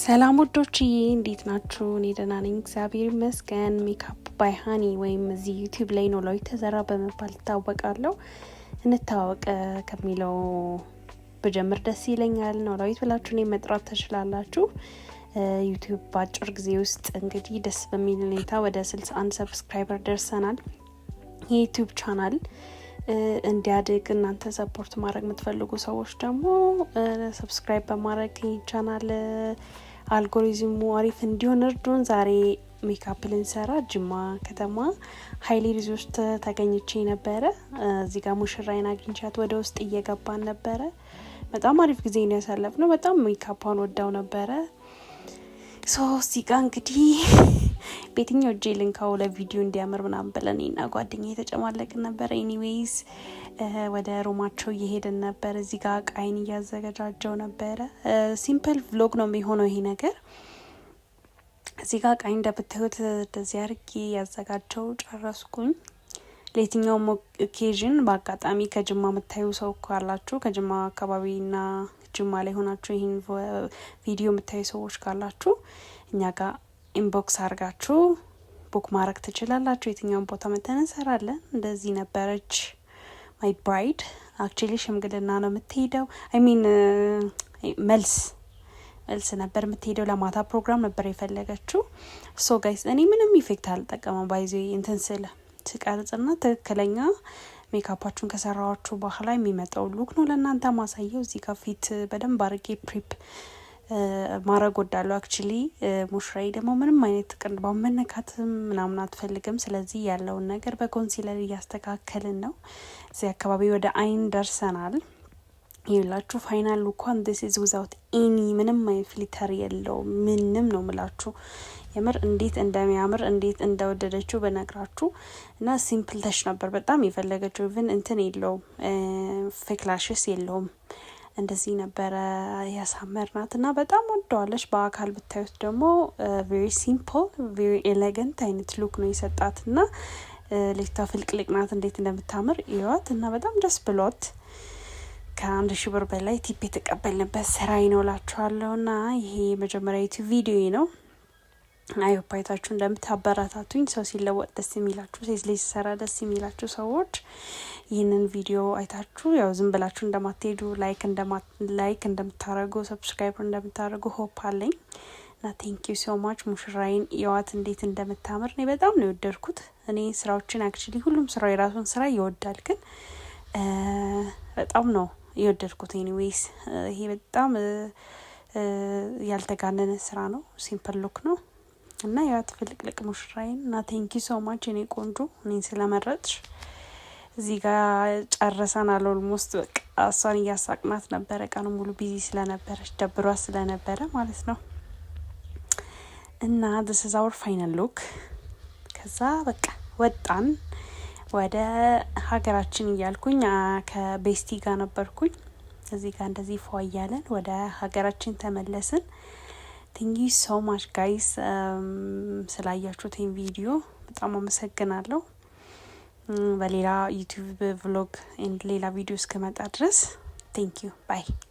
ሰላም ውዶችዬ፣ እንዴት ናችሁ? እኔ ደህና ነኝ፣ እግዚአብሔር ይመስገን። Makeup by ሃኒ ወይም እዚህ YouTube ላይ ኖላዊት ተዘራ በመባል እታወቃለሁ። እንተዋወቅ ከሚለው ብጀምር ደስ ይለኛል። ኖላዊት ብላችሁ እኔን መጥራት ትችላላችሁ። YouTube በአጭር ጊዜ ውስጥ እንግዲህ ደስ በሚል ሁኔታ ወደ 61 subscriber ደርሰናል። የ YouTube channel እንዲያድግ እናንተ support ማድረግ የምትፈልጉ ሰዎች ደግሞ subscribe በማድረግ channel algorithm ኡ አሪፍ እንዲሆን እርዱን። ዛሬ ሜካፕ ልንሰራ ጅማ ከተማ ሀይሌ ሪዞርት ተገኝቼ ነበረ። እዚህ ጋር ሙሽራዬን አግኝቻት ወደ ውስጥ እየገባን ነበረ። በጣም አሪፍ ጊዜ ነው ያሳለፍነው። በጣም ሜካፓን ወዳው ነበረ። So እዚህ ጋ እንግዲህ በየትኛው እጄ ልንካው ለቪዲዮ እንዲያምር ምናምን ብለን እኔና ጓደኛዬ እየተጨማለቅን ነበረ። Anyways ወደ room ኣቸው እየሄድን ነበር። እዚህ ጋር እቃዬን እያዘገጃጀው ነበረ። Simple vlog ነው የሚሆነው ይሄ ነገር። እዚህ ጋር እቃዬን እንደምታዩት እንደዚህ አድርጌ ያዘጋጀው ጨረስኩኝ። ለየትኛውም occasion በአጋጣሚ ከጅማ የምታዩ ሰው ካላችሁ፣ ከጅማ አካባቢና ጅማ ላይ ሆናችሁ ይህን ቪዲዮ የምታዩ ሰዎች ካላችሁ እኛ ጋር inbox አድርጋችሁ book ማድረግ ትችላላችሁ። የትኛውን ቦታ መተን እንሰራለን። እንደዚህ ነበረች my bride። Actually ሽምግልና ነው የምትሄደው። I mean መልስ መልስ ነበር የምትሄደው። ለማታ ፕሮግራም ነበር የፈለገችው። So guys፣ እኔ ምንም effect አልጠቀመም፣ by the way እንትን ስለ ስቀርጽና ትክክለኛ ሜካፓችሁን ከሰራችሁ በኋላ የሚመጣው look ነው ለእናንተ ማሳየው። እዚህ ጋር ፊት በደንብ አድርጌ prep ማድረግ ወዳለሁ። Actually ሙሽራዬ ደግሞ ምንም አይነት ቅንድቧ መነካትም ምናምን አትፈልግም። ስለዚህ ያለውን ነገር በ concealer እያስተካከልን ነው። እዚህ አካባቢ ወደ አይን ደርሰናል። ይኸውላችሁ final look ኳን። This is without any፣ ምንም አይነት filter የለውም። ምንም ነው ምላችሁ፣ የምር እንዴት እንደሚያምር፣ እንዴት እንደወደደችው በነግራችሁ። እና simple touch ነበር በጣም የፈለገችው። Even እንትን የለውም፣ fake lashes የለውም። እንደዚህ ነበረ ያሳመርናት እና በጣም ወደዋለች። በአካል ብታዩት ደግሞ very simple, very elegant አይነት look ነው የሰጣት እና ልጅቷ ፍልቅልቅ ናት። እንዴት እንደምታምር እዩዋት እና በጣም ደስ ብሎት ከ1,000 ብር በላይ tip የተቀበልንበት ስራ ይኖላችኋለሁ። እና ይሄ የመጀመሪያ YouTube ቪዲዮ ነው። I hope አይታችሁ እንደምታበረታቱኝ፣ ሰው ሲለወጥ ደስ የሚላችሁ፣ ሴት ልጅ ሲሰራ ደስ የሚላችሁ ሰዎች ይህንን ቪዲዮ አይታችሁ ያው ዝም ብላችሁ እንደማትሄዱ፣ like እንደምታደርጉ፣ subscribe እንደምታደርጉ hope አለኝ። እና thank you so much። ሙሽራዬን እዩዋት እንዴት እንደምታምር። እኔ በጣም ነው የወደድኩት። እኔ ስራዎችን actually ሁሉም ስራው የራሱን ስራ ይወዳል፣ ግን በጣም ነው የወደድኩት። Anyways ይሄ በጣም ያልተጋነነ ስራ ነው። Simple look ነው እና ያው ፍልቅልቅ ሙሽራዬን። እና thank you so much የኔ ቆንጆ እኔን ስለመረጥሽ። እዚህ ጋር ጨርሰናል። Almost በቃ እሷን እያሳቅናት ነበረ። ቀኑ ሙሉ busy ስለነበረች፣ ደብሯት ስለነበረ ማለት ነው። እና this is our final look። ከዛ በቃ ወጣን ወደ ሀገራችን እያልኩኝ ከ bestie ጋር ነበርኩኝ። እዚህ ጋር እንደዚህ ፏ እያለን ወደ ሀገራችን ተመለስን። Thank you so much guys፣ ስላያችሁት ቪዲዮ በጣም አመሰግናለሁ። በሌላ YouTube vlog and ሌላ ቪዲዮ እስክመጣ ድረስ thank you, bye።